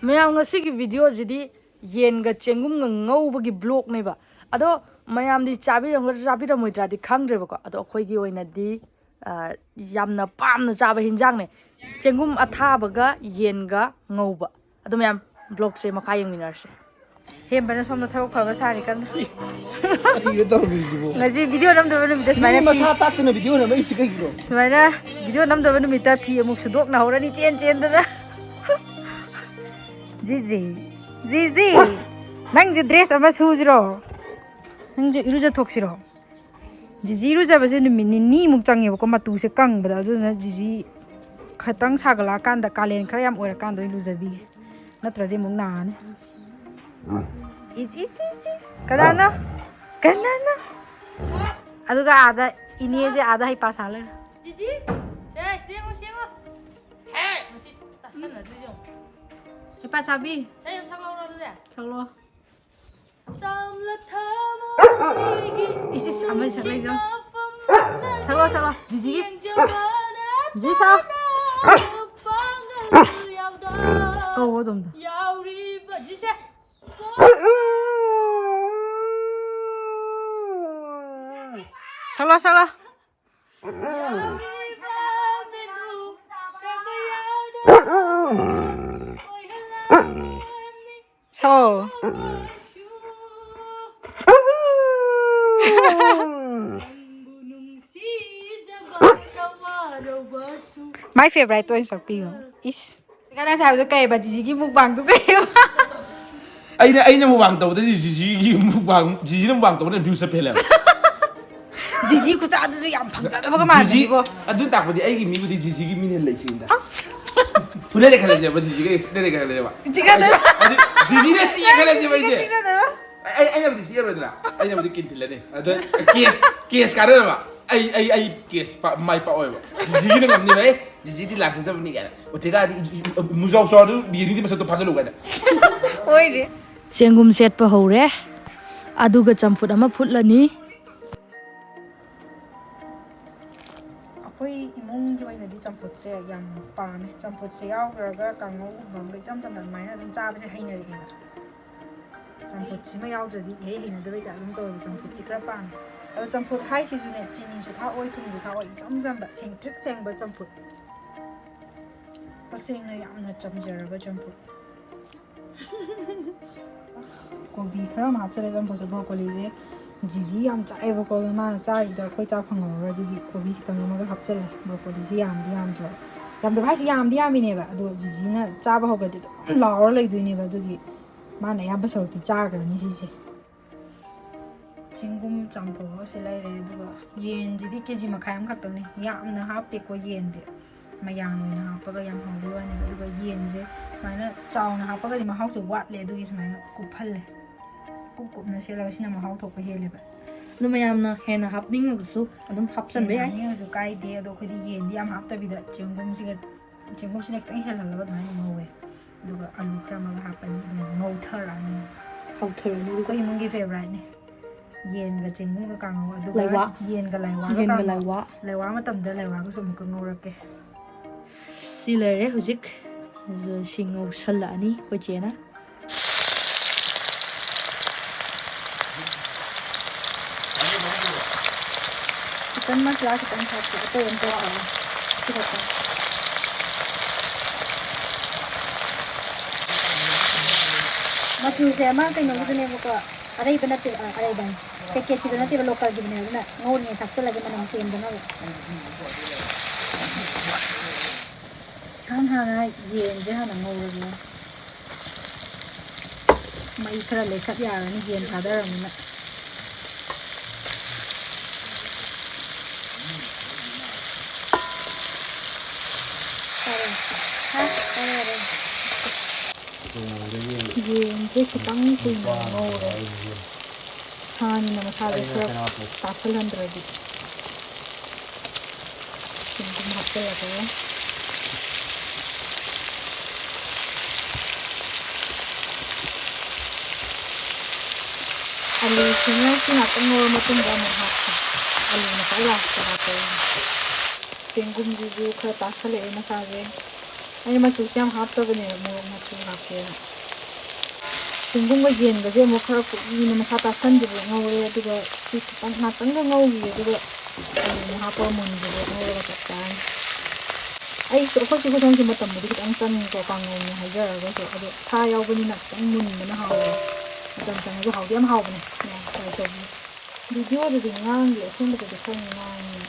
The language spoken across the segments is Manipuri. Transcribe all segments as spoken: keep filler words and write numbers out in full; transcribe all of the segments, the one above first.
ꯃꯌꯥꯝ, ꯉꯁꯤꯒꯤ ꯚꯤꯗꯤꯑꯣꯁꯤꯗꯤ ꯌꯦꯟꯒ ꯆꯦꯡꯒꯨꯝꯒ ꯉꯧꯕꯒꯤ ꯕ꯭ꯂꯣꯛꯅꯦꯕ꯫ ꯑꯗꯣ ꯃꯌꯥꯝꯗꯤ ꯆꯥꯕꯤꯔꯝꯒꯗ꯭ꯔꯥ ꯆꯥꯕꯤꯔꯝꯃꯣꯏꯗ꯭ꯔꯥꯗꯤ ꯈꯪꯗ꯭ꯔꯦꯕꯀꯣ꯫ ꯑꯗꯣ ꯑꯩꯈꯣꯏꯒꯤ ꯑꯣꯏꯅꯗꯤ, ꯑ, ꯌꯥꯝꯅ ꯄꯥꯝꯅ ꯆꯥꯕ ꯍꯤꯟꯖꯥꯡꯅꯦ꯫ ꯆꯦꯡꯒꯨꯝ ꯑꯊꯥꯕꯒ ꯌꯦꯟꯒ ꯉꯧꯕ꯫ ꯑꯗꯣ ꯃꯌꯥꯝ, ꯕ꯭ꯂꯣꯛꯁꯦ ꯃꯈꯥ ꯌꯦꯡꯃꯤꯟꯅꯔꯁꯦ꯫ ꯍꯦꯝꯕꯅ ꯁꯣꯝꯗ ꯊꯕꯛ ꯐꯕ ꯁꯥꯔꯤ ꯀꯟꯅ꯫ ꯀꯔꯤꯅꯣ ꯇꯧꯔꯝꯃꯤꯁꯤꯕꯣ? ꯉꯁꯤ ꯚꯤꯗꯤꯑꯣ ꯅꯝꯗꯕ ꯅꯨꯃꯤꯠꯇ ꯃꯤ ꯁꯨꯃꯥꯏꯅ ꯐꯤ, ꯃꯁꯥ ꯇꯥꯛꯇꯅ ꯚꯤꯗꯤꯑꯣ ꯅꯝꯃꯛꯏꯁꯤ ꯀꯩꯒꯤꯅꯣ? ꯁꯨꯃꯥꯏꯅ ꯚꯤꯗꯤꯑꯣ ꯅꯝꯗꯕ ꯅꯨꯃꯤꯠꯇ ꯐꯤ ꯑꯃꯨꯛ ꯁꯨꯗꯣꯛꯅꯍꯧꯔꯅꯤ ꯆꯦꯟ ꯆꯦꯟꯗꯅ꯫ ꯖꯤꯖꯤ, ꯖꯤꯖꯤ, ꯅꯪꯁꯦ ꯗ꯭ꯔꯦꯁ ꯑꯃ ꯁꯨꯁꯤꯔꯣ? ꯅꯪꯁꯦ ꯏꯔꯨꯖꯊꯣꯛꯁꯤꯔꯣ? ꯖꯤꯖꯤ ꯏꯔꯨꯖꯕꯁꯦ ꯅꯨꯃꯤꯠ ꯅꯤꯅꯤꯃꯨꯛ ꯆꯪꯉꯦꯕꯀꯣ, ꯃꯇꯨꯁꯦ ꯀꯪꯕꯗ꯫ ꯑꯗꯨꯗꯨꯅ ꯖꯤꯖꯤ ꯈꯇꯪ ꯁꯥꯒꯠꯂꯛꯑꯀꯥꯟꯗ, ꯀꯥꯂꯦꯟ ꯈꯔ ꯌꯥꯝ ꯑꯣꯏꯔꯀꯥꯟꯗ ꯑꯣꯏꯅ ꯂꯨꯖꯕꯤꯒꯦ, ꯅꯠꯇ꯭ꯔꯗꯤ ꯑꯃꯨꯛ ꯅꯥꯅꯤ꯫ ꯏꯁ, ꯏꯁ, ꯏꯁ, ꯏꯁ꯫ ꯀꯅꯥꯅꯣ? ꯀꯅꯥꯅꯣ? ꯑꯗꯨꯒ ꯑꯥꯗ ꯏꯅꯦꯁꯦ ꯑꯥꯗ ꯍꯩꯄꯥ ꯁꯥ ꯂꯩꯔꯦ꯫ ꯖꯤꯖꯤ, ꯁꯦ, ꯁꯤꯗ ꯌꯦꯡꯉꯣ, ꯁꯤꯗ ꯌꯦꯡꯉꯣ꯫ ꯍꯦ, ꯃꯁꯤ ꯇꯥꯁꯟꯅꯗ꯭ꯔꯤꯁꯦ ꯌꯦꯡꯉꯣ꯫ ꯍꯩꯄꯥ ꯁꯥꯕꯤ꯫ ꯁꯦ, ꯌꯥꯝ ꯁꯛꯂꯛꯑꯣꯔꯣ ꯑꯗꯨꯗꯤ? ꯁꯛꯂꯛꯑꯣ꯫ ꯇꯝꯂ ꯊꯃꯣꯏꯒꯤ ꯏꯁ, ꯏꯁ, ꯑꯃꯗꯤ ꯁꯛꯂꯛꯏꯁꯦ ꯌꯦꯡꯉꯣ꯫ ꯁꯛꯂꯣ, ꯁꯛꯂꯣ꯫ ꯖꯤꯖꯤꯒꯤ, ꯌꯦꯡꯖꯕꯅ ꯖꯤꯖꯤ ꯁꯛꯑꯣ꯫ ꯄꯥꯡꯒꯜ ꯌꯥꯎꯗ ꯀꯧꯋꯣ ꯑꯗꯣꯝꯗ꯫ ꯌꯥꯎꯔꯤꯕ ꯖꯤꯁꯦ꯫ ꯁꯛꯂꯣ, ꯁꯛꯂꯣ꯫ ꯌꯥꯎꯔꯤꯕ ꯃꯤꯅꯨ ꯀꯌꯥꯗ ꯑꯣꯏꯍꯜꯂꯝꯃꯤ꯫ ꯁꯛꯑꯣ꯫ My favorite ꯑꯣꯏꯅ ꯁꯛꯄꯤꯌꯨ꯫ ꯏꯁ꯫ ꯀꯅꯥ ꯁꯥꯕꯗꯣ ꯀꯩꯕ? ꯖꯤꯖꯤꯒꯤ ꯃꯨꯛꯕꯥꯡꯗꯣ ꯀꯩꯕ? ꯑꯩꯅ, ꯑꯩꯅ ꯃꯨꯛꯕꯥꯡ ꯇꯧꯕꯗꯗꯤ ꯖꯤꯖꯤꯒꯤ ꯃꯨꯛꯕꯥꯡ, ꯖꯤꯖꯤꯅ ꯃꯨꯛꯕꯥꯡ ꯇꯧꯕꯅ views ꯆꯠꯄ ꯍꯦꯜꯂꯦꯕ꯫ ꯖꯤꯖꯤ ꯈꯨꯆꯥꯗꯨꯁꯨ ꯌꯥꯝ ꯐꯪꯖꯗꯕꯒ ꯖꯤꯖꯤ, ꯃꯥꯟꯕꯅꯤꯀꯣ꯫ ꯑꯗꯨ ꯇꯥꯛꯄꯗꯤ ꯑꯩꯒꯤ ꯃꯤꯕꯨꯗꯤ ꯖꯤꯖꯤꯒꯤ ꯃꯤꯅ ꯂꯩꯁꯤꯅ꯫ ꯑꯁ꯫ ꯐꯨꯅꯔꯦ ꯈꯜꯂꯁꯦꯕ, ꯖꯤꯖꯤꯒ ꯆꯤꯛꯅꯔꯦ ꯈꯜꯂꯁꯦꯕ꯫ ꯆꯤꯛꯅꯗꯣꯏꯕ꯫ ꯑꯗꯨ ꯖꯤꯖꯤꯅ ꯆꯤꯛꯑꯦ ꯈꯜꯂꯁꯦꯕ ꯑꯩꯁꯦ꯫ ꯆꯤꯛꯅꯗꯣꯏꯕ꯫ ꯑꯩ, ꯑꯩꯅꯕꯨꯗꯤ ꯆꯤꯛꯑꯔꯣꯏꯗꯅ꯫ ꯑꯩꯅꯕꯨꯗꯤ ꯀꯤꯟ ꯊꯤꯜꯂꯅꯤ꯫ ꯑꯗ case, case ꯀꯥꯟꯅꯗꯕ꯫ ꯑꯩ, ꯑꯩ, ꯑꯩ case ꯄꯥ-, ꯃꯥꯏ ꯄꯥꯛꯑꯣꯏꯕ꯫ ꯖꯤꯖꯤꯒꯤꯅ ꯉꯝꯅꯤꯕ꯫ ꯑꯦ, ꯖꯤꯖꯤꯗꯤ ꯂꯥꯟꯖꯗꯕꯅꯤ ꯀꯥꯏꯅ꯫ ꯑꯣꯇꯦꯒꯥꯗꯤ ꯃꯨꯖꯥꯎ ꯆꯥꯎꯔꯗꯨ ꯕꯤꯌꯦꯅꯤꯗꯤ ꯃꯁꯛꯇꯣ ꯐꯥꯖꯤꯜꯂꯨ ꯀꯥꯏꯅ꯫ ꯑꯣꯏꯔꯦ꯫ ꯆꯦꯡꯒꯨꯝ ꯁꯦꯠꯄ ꯍꯧꯔꯦ꯫ ꯑꯗꯨꯒ ꯆꯝꯐꯨꯠ ꯑꯃ ꯐꯨꯠꯂꯅꯤ꯫ ꯑꯩꯈꯣꯏ ꯏꯃꯨꯡꯒꯤ ꯑꯣꯏꯅꯗꯤ ꯆꯝꯐꯨꯠꯁꯦ ꯌꯥꯝ ꯄꯥꯝꯃꯦ꯫ ꯆꯝꯐꯨꯠꯁꯦ ꯌꯥꯎꯈ꯭ꯔꯒ ꯀꯥꯡꯉꯧꯒꯨꯝꯕ ꯑꯃꯒ ꯏꯆꯝ ꯆꯝꯅ ꯑꯗꯨꯃꯥꯏꯅ ꯑꯗꯨꯝ ꯆꯥꯕꯁꯦ ꯍꯩꯅꯔꯛꯑꯦꯕ꯫ ꯆꯝꯐꯨꯠꯁꯤꯃ ꯌꯥꯎꯗ꯭ꯔꯗꯤ ꯏꯍꯩ ꯍꯩꯅꯗꯕꯩ ꯇꯥꯏꯞ ꯑꯗꯨꯝ ꯇꯧꯋꯦꯕ꯫ ꯆꯝꯐꯨꯠꯇꯤ ꯈꯔ ꯄꯥꯝꯃꯦ꯫ ꯑꯗꯣ ꯆꯝꯐꯨꯠ ꯍꯥꯏꯁꯤꯁꯨꯅꯦ, ꯆꯤꯅꯤꯁꯨ ꯊꯥꯛꯑꯣꯏ, ꯊꯨꯝꯁꯨ ꯊꯥꯛꯑꯣꯏ, ꯏꯆꯝ ꯆꯝꯕ ꯁꯦꯡꯇ꯭ꯔꯤꯛ ꯁꯦꯡꯕ ꯆꯝꯐꯨꯠ꯫ ꯇꯁꯦꯡꯅ ꯌꯥꯝꯅ ꯆꯝꯖꯔꯕ ꯆꯝꯐꯨꯠ꯫ ꯀꯣꯕꯤ ꯈꯔ ꯑꯃ ꯍꯥꯞꯆꯜꯂꯦ ꯆꯝꯐꯨꯠꯁꯦ꯫ ꯕ꯭ꯔꯣꯀꯣꯂꯤꯁꯦ ꯖꯤꯖꯤ ꯌꯥꯝ ꯆꯥꯏꯑꯦꯕꯀꯣ, ꯑꯗꯣ ꯃꯥꯅ ꯆꯥꯔꯤꯗ ꯑꯩꯈꯣꯏ ꯆꯥ ꯐꯪꯍꯧꯔꯔꯣꯏ, ꯑꯗꯨꯒꯤ ꯀꯣꯕꯤ ꯈꯤꯇꯪ ꯑꯃꯒ ꯍꯥꯞꯆꯜꯂꯦ꯫ ꯕ꯭ꯔꯣꯀꯣꯂꯤꯁꯦ ꯌꯥꯝꯗꯤ ꯌꯥꯝꯗ꯭ꯔꯣ? ꯌꯥꯝꯗꯕ ꯍꯥꯏꯁꯦ ꯌꯥꯝꯗꯤ ꯌꯥꯝꯃꯤꯅꯦꯕ, ꯑꯗꯣ ꯖꯤꯖꯤꯅ ꯆꯥꯕ ꯍꯧꯈ꯭ꯔꯗꯤ ꯑꯗꯨꯝ ꯂꯥꯎꯔ ꯂꯩꯗꯣꯏꯅꯦꯕ, ꯑꯗꯨꯒꯤ ꯃꯥꯅ ꯑꯌꯥꯝꯕ ꯁꯔꯨꯛꯇꯤ ꯆꯥꯈ꯭ꯔꯅꯤ ꯁꯤꯁꯦ꯫ ꯆꯦꯡꯒꯨꯝ ꯆꯥꯝꯊꯣꯛꯑꯒ ꯁꯤ ꯂꯩꯔꯦ, ꯑꯗꯨꯒ ꯌꯦꯟꯁꯤꯗꯤ ꯀꯦ ꯖꯤ ꯃꯈꯥꯏ ꯑꯃꯈꯛꯇꯪꯅꯤ, ꯌꯥꯝꯅ ꯍꯥꯞꯇꯦꯀꯣ ꯌꯦꯟꯗꯤ꯫ ꯃꯌꯥꯟ ꯑꯣꯏꯅ ꯍꯥꯞꯄꯒ ꯌꯥꯝ ꯍꯥꯎꯕꯩ ꯋꯥꯅꯦꯕ꯫ ꯑꯗꯨꯒ ꯌꯦꯟꯁꯦ ꯁꯨꯃꯥꯏꯅ ꯆꯥꯎꯅ ꯍꯥꯞꯄꯒꯗꯤ ꯃꯍꯥꯎꯁꯦ ꯋꯥꯠꯂꯦ, ꯑꯗꯨꯒꯤ ꯁꯨꯃꯥꯏꯅ ꯀꯨꯞꯍꯜꯂꯦ꯫ ꯀꯨꯞ ꯀꯨꯞꯅ ꯁꯦꯠꯂꯒ ꯁꯤꯅ ꯃꯍꯥꯎ ꯊꯣꯛꯄ ꯍꯦꯜꯂꯦꯕ꯫ ꯑꯗꯨ ꯃꯌꯥꯝꯅ ꯍꯦꯟꯅ ꯍꯥꯞꯅꯤꯡꯉꯒꯁꯨ ꯑꯗꯨꯝ ꯍꯥꯞꯆꯟꯕ ꯌꯥꯏ꯫ ꯍꯥꯞꯅꯤꯡꯉꯁꯨ ꯀꯥꯏꯗꯦ, ꯑꯗꯣ ꯑꯩꯈꯣꯏꯗꯤ ꯌꯦꯟꯗꯤ ꯌꯥꯝ ꯍꯥꯞꯇꯕꯤꯗ ꯆꯦꯡꯒꯨꯝꯁꯤꯒ, ꯆꯦꯡꯒꯨꯝꯁꯤꯅ ꯈꯤꯇꯪ ꯍꯦꯜꯍꯜꯂꯒ ꯑꯗꯨꯃꯥꯏꯅ ꯉꯧꯋꯦ꯫ ꯑꯗꯨꯒ ꯑꯂꯨ ꯈꯔ ꯑꯃꯒ ꯍꯥꯞꯄꯅꯤ, ꯑꯗꯨꯝ ꯉꯧꯊꯔꯛꯑꯅꯤ꯫ ꯍꯥꯎꯊꯔꯅꯤ꯫ ꯑꯩꯈꯣꯏ ꯏꯃꯨꯡꯒꯤ ꯐꯦꯚꯣꯔꯥꯏꯠꯅꯤ꯫ ꯌꯦꯟꯒ ꯆꯦꯡꯒꯨꯝꯒ ꯀꯥꯡꯉꯧ, ꯑꯗꯨꯒ ꯂꯩꯋꯥ꯫ ꯌꯦꯟꯒ ꯂꯩꯋꯥꯒ ꯌꯦꯟꯒ ꯀꯥꯡꯉꯧ꯫ ꯂꯩꯋꯥ꯫ ꯂꯩꯋꯥ ꯃꯇꯝꯗ ꯂꯩꯋꯥꯒꯁꯨ ꯑꯃꯨꯛꯀ ꯉꯧꯔꯛꯀꯦ꯫ ꯁꯤ ꯂꯩꯔꯦ ꯍꯧꯖꯤꯛ꯫ ꯑꯗꯨ ꯁꯤ ꯉꯧꯁꯜꯂꯛꯑꯅꯤ ꯑꯩꯈꯣꯏ ꯆꯦꯅ꯫ ꯆꯤꯛꯀꯟ ꯃꯁꯂꯥ ꯈꯤꯇꯪ ꯍꯥꯞꯀꯦ, ꯑꯇꯩ ꯑꯝꯇ ꯍꯥꯞꯄꯔꯣꯏ꯫ ꯁꯤ ꯈꯛꯇꯪ꯫ ꯃꯆꯨꯁꯦ ꯑꯃ ꯀꯩꯅꯣꯒꯤꯗꯨꯅꯦꯕꯀꯣ, ꯑꯔꯩꯕ ꯅꯠꯇꯦ, ꯑ, ꯑꯔꯩꯕ ꯍꯥꯏ, ꯄꯦꯀꯦꯠꯀꯤꯗꯨ ꯅꯠꯇꯦꯕ, ꯂꯣꯀꯦꯜꯒꯤꯗꯨꯅꯦ, ꯑꯗꯨꯅ ꯉꯧꯔꯤꯉꯩ ꯊꯥꯛꯆꯜꯂꯒꯦ ꯃꯅꯝ ꯆꯦꯟꯗꯅꯕ꯫ ꯏꯍꯥꯟ ꯍꯥꯟꯅ ꯌꯦꯟꯁꯦ ꯍꯥꯟꯅ ꯉꯧꯔꯒꯦ꯫ ꯃꯩ ꯈꯔ ꯂꯩꯈꯠ ꯌꯥꯔꯅꯤ, ꯌꯦꯟ ꯊꯥꯗꯔꯕꯅꯤꯅ꯫ ꯌꯥꯔꯦ꯫ ꯍꯥ? ꯌꯥꯔꯦ, ꯌꯥꯔꯦ꯫ ꯌꯦꯟꯁꯦ ꯈꯤꯇꯪ ꯀꯨꯏꯅ ꯉꯧꯔꯦ꯫ ꯁꯥꯅꯤꯅ ꯃꯁꯥꯗꯣ ꯈꯔ ꯇꯥꯁꯜꯍꯟꯗ꯭ꯔꯗꯤ꯫ ꯁꯤꯡ ꯑꯗꯨꯝ ꯍꯥꯞꯆꯜꯂꯒ꯫ ꯑꯂꯨꯁꯤꯅ ꯁꯤ ꯉꯥꯛꯇꯪ ꯉꯧꯔ ꯃꯇꯨꯡꯗ ꯑꯃꯨꯛ ꯍꯥꯞꯁꯦ꯫ ꯑꯂꯨꯅ ꯈ꯭ꯋꯥꯏ ꯂꯥꯁꯇ ꯍꯥꯞꯄꯛꯑꯣ꯫ ꯆꯦꯡꯒꯨꯝꯁꯤꯁꯨ ꯈꯔ ꯇꯥꯁꯜꯂꯛꯑꯦ ꯃꯁꯥꯁꯦ꯫ ꯑꯩꯅ ꯃꯆꯨꯁꯦ ꯌꯥꯝ ꯍꯥꯞꯇꯕꯅꯦꯕ, ꯃꯣꯔꯣꯛ ꯃꯆꯨ ꯍꯥꯞꯀꯦꯅ꯫ ꯆꯦꯡꯒꯨꯝꯒ ꯌꯦꯟꯒꯁꯦ ꯑꯃꯨꯛ ꯈꯔ ꯀꯨꯏꯅ ꯃꯁꯥ ꯇꯥꯁꯟꯗ꯭ꯔꯤꯕ ꯉꯧꯔꯦ, ꯑꯗꯨꯒ ꯁꯤ ꯈꯤꯇꯪ ꯉꯥꯛꯇꯪꯒ ꯉꯧꯈꯤꯒꯦ, ꯑꯗꯨꯒ ꯑꯂꯨ ꯑꯃꯨꯛ ꯍꯥꯞꯄꯒ ꯃꯨꯟꯈꯤꯒꯦ, ꯉꯧꯔꯒ ꯆꯞ ꯆꯥꯔꯅꯤ꯫ ꯑꯩꯁꯨ ꯑꯩꯈꯣꯏ ꯆꯦ ꯈꯨꯊꯣꯡꯁꯦ ꯃꯇꯝꯕꯨꯗꯤ ꯈꯤꯇꯪ ꯆꯪꯉꯤꯀꯣ, ꯀꯥꯡꯉꯧꯅꯦ ꯍꯥꯏꯖꯔꯒꯁꯨ, ꯑꯗꯣ ꯁꯥ ꯌꯥꯎꯕꯅꯤꯅ ꯈꯤꯇꯪ ꯃꯨꯟꯕꯅ ꯍꯥꯎꯋꯦ꯫ ꯃꯇꯝ ꯆꯪꯉꯁꯨ ꯍꯥꯎꯗꯤ ꯌꯥꯝ ꯍꯥꯎꯕꯅꯦ꯫ ꯃꯌꯥꯝ try ꯇꯧꯕꯤꯌꯨ꯫ ꯚꯤꯗꯤꯑꯣꯗꯗꯤ ꯉꯥꯡꯗꯦ, ꯑꯁꯦꯡꯕꯗꯗꯤ ꯈꯔ ꯉꯥꯡꯉꯤ꯫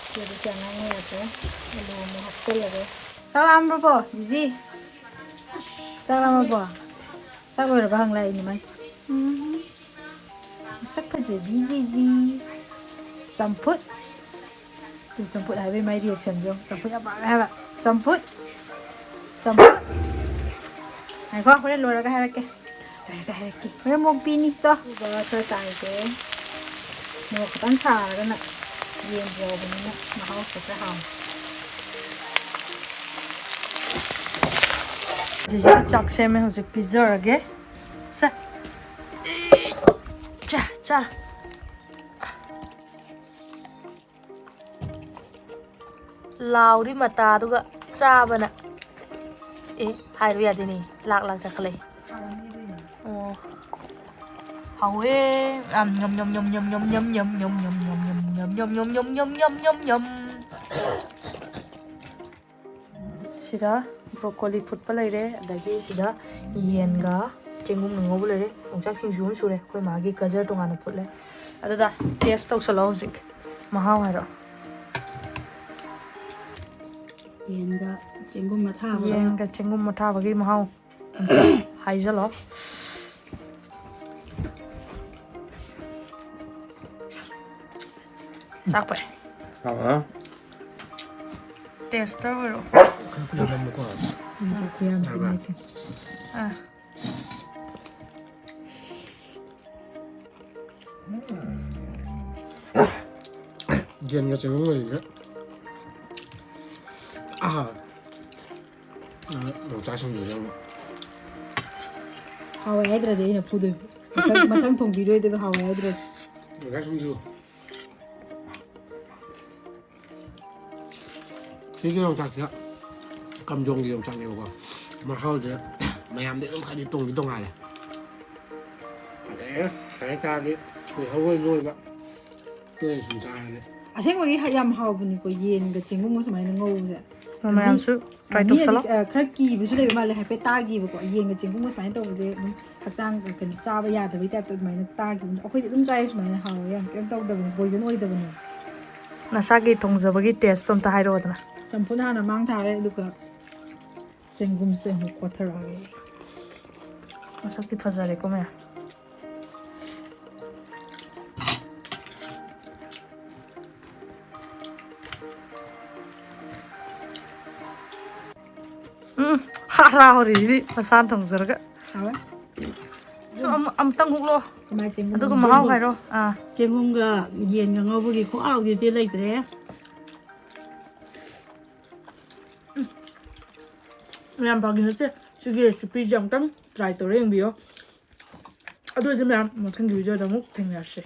ꯁꯤꯗꯗꯤ ꯀꯌꯥ ꯉꯥꯡꯕ ꯌꯥꯗ꯭ꯔꯦ꯫ ꯑꯂꯨ ꯑꯃꯨꯛ ꯍꯥꯞꯆꯜꯂꯒꯦ꯫ ꯆꯥꯛ ꯂꯥꯝꯕ꯭ꯔꯣ ꯄꯣ? ꯖꯤꯖꯤ? ꯆꯥꯛ ꯂꯥꯝꯃꯕꯣ? ꯆꯥꯛ ꯂꯣꯏꯔꯕ ꯍꯪꯂꯛꯏꯅꯦ ꯃꯥꯏꯁꯦ꯫ ꯃꯁꯛ ꯐꯖꯕꯤ ꯖꯤꯖꯤ꯫ ꯆꯝꯐꯨꯠ꯫ ꯇꯨ, ꯆꯝꯐꯨꯠ ꯍꯥꯏꯕꯩ ꯃꯥꯏ reaction ꯁꯦ ꯌꯦꯡꯉꯨ꯫ ꯆꯝꯐꯨꯠ ꯌꯥꯝ ꯄꯥꯝꯃꯦ ꯍꯥꯏꯕ꯫ ꯆꯝꯐꯨꯠ꯫ ꯆꯝꯐꯨꯠ꯫ ꯉꯥꯏꯈꯣ, ꯍꯣꯔꯦꯟ ꯂꯣꯏꯔꯒ ꯍꯥꯏꯔꯛꯀꯦ꯫ ꯂꯣꯏꯔꯒ ꯍꯥꯏꯔꯛꯀꯦ꯫ ꯍꯣꯔꯦꯟ ꯃꯣꯛ ꯄꯤꯅꯤ꯫ ꯆꯣ꯫ ꯑꯗꯨꯒ ꯈꯔ ꯆꯥꯏꯁꯦ꯫ ꯃꯣꯔꯣꯛ ꯈꯤꯇꯪ ꯁꯥꯔꯒꯅ ꯌꯦꯟꯁꯨ ꯌꯥꯎꯕꯅꯤꯅ ꯃꯍꯥꯎꯁꯦ ꯈꯔ ꯍꯥꯎꯋꯦ꯫ ꯖꯤꯖꯤꯅ ꯆꯥꯛ ꯁꯦꯝꯃꯦ, ꯍꯧꯖꯤꯛ ꯄꯤꯖꯔꯒꯦ꯫ ꯁꯦ꯫ ꯆꯥ, ꯆꯥ꯫ ꯂꯥꯎꯔꯤ ꯃꯇꯥꯗꯨꯒ ꯆꯥꯕꯅ꯫ ꯑꯦ, ꯍꯥꯏꯔꯨ ꯌꯥꯗꯦꯅꯦ꯫ ꯂꯥꯛ ꯂꯥꯛ ꯆꯥꯈꯠꯂꯛꯏ꯫ ꯑꯣ꯫ ꯍꯥꯎꯋꯦ꯫ ꯑꯝ, ꯌꯝ, ꯌꯝ, ꯌꯝ꯫ ꯁꯤꯗ broccoli ꯐꯨꯠꯄ ꯂꯩꯔꯦ, ꯑꯗꯒꯤ ꯁꯤꯗ ꯌꯦꯟꯒ ꯆꯦꯡꯒꯨꯝꯒ ꯉꯧꯕ ꯂꯩꯔꯦ, ꯌꯣꯡꯆꯥꯛ ꯁꯤꯡꯖꯨ ꯑꯃ ꯁꯨꯔꯦ꯫ ꯑꯩꯈꯣꯏ ꯃꯥꯒꯤ ꯒꯖꯔ ꯇꯣꯉꯥꯟꯅ ꯐꯨꯠꯂꯦ꯫ ꯑꯗꯨꯗ taste ꯇꯧꯁꯜꯂꯣ ꯍꯧꯖꯤꯛ꯫ ꯃꯍꯥꯎ ꯍꯥꯏꯔꯣ꯫ ꯌꯦꯟꯒ ꯆꯦꯡꯒꯨꯝ ꯑꯊꯥꯕꯒ꯫ ꯌꯦꯟꯒ ꯆꯦꯡꯒꯨꯝ ꯑꯊꯥꯕꯒꯤ ꯃꯍꯥꯎ꯫ ꯍꯥꯏꯖꯜꯂꯣ꯫ ꯆꯥꯛꯄꯣꯏ꯫ ꯍꯥꯎꯕ꯭ꯔꯥ? Taster ꯑꯣꯏꯔꯣ꯫ ꯈꯔ ꯀꯨꯏꯅ ꯅꯝꯃꯨꯀꯣ꯫ ꯎꯝ, ꯆꯥꯛ ꯈꯨꯌꯥꯝꯁꯤꯗꯤ ꯌꯥꯔꯕ? ꯂꯩꯇꯦ꯫ ꯑꯥ꯫ ꯌꯦꯟꯒ ꯆꯦꯡꯒꯨꯝꯒꯁꯦ꯫ ꯑꯍꯥ꯫ ꯑ, ꯌꯣꯡꯆꯥꯛ ꯁꯤꯡꯖꯨꯁꯦ ꯑꯃꯨꯛ꯫ ꯍꯥꯎꯋꯦ ꯍꯥꯏꯗ꯭ꯔꯗꯤ ꯑꯩꯅ ꯐꯨꯗꯣꯏꯕ꯫ ꯃꯊꯪ, ꯃꯊꯪ ꯊꯣꯡꯕꯤꯔꯣꯏꯗꯣꯏꯕ ꯍꯥꯎꯋꯦ ꯍꯥꯏꯗ꯭ꯔꯗꯤ꯫ ꯌꯣꯡꯆꯥꯛ ꯁꯤꯡꯖꯨ꯫ ꯁꯤꯒꯤ ꯌꯣꯡꯆꯥꯛꯁꯦ ꯀꯝꯖꯣꯡꯒꯤ ꯌꯣꯡꯆꯥꯛꯅꯦꯕꯀꯣ꯫ ꯃꯍꯥꯎꯁꯦ ꯃꯌꯥꯝꯗꯤ ꯑꯗꯨꯝ ꯈꯔꯗꯤ ꯇꯣꯡꯗꯤ ꯇꯣꯡꯉꯥꯜꯂꯦ꯫ ꯐꯖꯩꯌꯦ꯫ ꯁꯨꯃꯥꯏꯅ ꯆꯥꯔꯗꯤ ꯀꯨꯏꯍꯧꯔꯣꯏ ꯅꯣꯏꯕ꯫ ꯇꯣꯏꯅ ꯁꯨꯝ ꯆꯥꯔꯗꯤ꯫ ꯑꯁꯦꯡꯕꯒꯤ ꯍ-, ꯌꯥꯝ ꯍꯥꯎꯕꯅꯤꯀꯣ, ꯌꯦꯟꯒ ꯆꯦꯡꯒꯨꯝꯒ ꯁꯨꯃꯥꯏꯅ ꯉꯧꯕꯁꯦ꯫ ꯃꯌꯥꯝꯁꯨ try ꯃꯤꯅꯗꯤ, ꯇꯧꯁꯜꯂꯣ꯫ ꯑ, ꯈꯔ ꯀꯤꯕꯁꯨ ꯂꯩꯕ ꯃꯥꯜꯂꯦ, ꯍꯥꯏꯐꯦꯠ ꯇꯥꯈꯤꯕꯀꯣ, ꯌꯦꯟꯒ ꯆꯦꯡꯒꯨꯝꯒ ꯁꯨꯃꯥꯏꯅ ꯇꯧꯕꯁꯦ ꯑꯗꯨꯝ ꯍꯛꯆꯥꯡ, ꯑ, ꯀꯩꯅꯣ, ꯆꯥꯕ ꯌꯥꯗꯕꯩ ꯇꯥꯏꯞꯇ ꯑꯗꯨꯃꯥꯏꯅ ꯇꯥꯈꯤꯕꯅꯤ꯫ ꯑꯩꯈꯣꯏꯗꯤ ꯑꯗꯨꯝ ꯆꯥꯏ ꯁꯨꯃꯥꯏꯅ, ꯍꯥꯎꯋꯦ ꯌꯥꯝ, ꯀꯩꯝ ꯇꯧꯗꯕꯅꯤ, poison ꯑꯣꯏꯗꯕꯅꯤ꯫ ꯅꯁꯥꯒꯤ ꯊꯣꯡꯖꯕꯒꯤ taste ꯇꯣ ꯑꯝꯇ ꯍꯥꯏꯔꯛꯑꯣꯗꯅ꯫ ꯆꯝꯐꯨꯠ ꯍꯥꯟꯅ ꯃꯥꯡ ꯊꯥꯔꯦ, ꯑꯗꯨꯒ ꯆꯦꯡꯒꯨꯝꯁꯦ ꯑꯃꯨꯛ ꯀꯣꯠꯊꯔꯛꯑꯒꯦ꯫ ꯃꯁꯛꯇꯤ ꯐꯖꯔꯦꯀꯣ ꯃꯌꯥꯝ꯫ ꯎꯝ, ꯍꯔꯥꯎꯔꯤꯁꯤꯗꯤ ꯃꯁꯥꯅ ꯊꯣꯡꯖꯔꯒ꯫ ꯍꯥꯎꯋꯦ꯫ ꯁꯨ ꯑꯃ-, ꯑꯃꯨꯛꯇꯪ ꯍꯨꯛꯂꯣ꯫ ꯀꯃꯥꯏ ꯆꯦꯡꯒꯨꯝ ꯑꯗꯨꯒ ꯃꯍꯥꯎ ꯍꯥꯏꯔꯣ꯫ ꯑꯥ꯫ ꯆꯦꯡꯒꯨꯝꯒ ꯌꯦꯟꯒ ꯉꯧꯕꯒꯤ ꯈꯨꯍꯥꯎꯗꯨꯗꯤ ꯂꯩꯇ꯭ꯔꯦ꯫ ꯌꯥꯝ ꯐꯥꯒꯤ ꯅꯠꯇꯦ꯫ ꯁꯤꯒꯤ recipe ꯁꯦ ꯑꯃꯨꯛꯇꯪ try ꯇꯧꯔ ꯌꯦꯡꯕꯤꯌꯣ꯫ ꯑꯗꯨ ꯑꯣꯏꯔꯗꯤ ꯃꯌꯥꯝ, ꯃꯊꯪꯒꯤ video ꯗ ꯑꯃꯨꯛ ꯊꯦꯡꯅꯔꯁꯦ꯫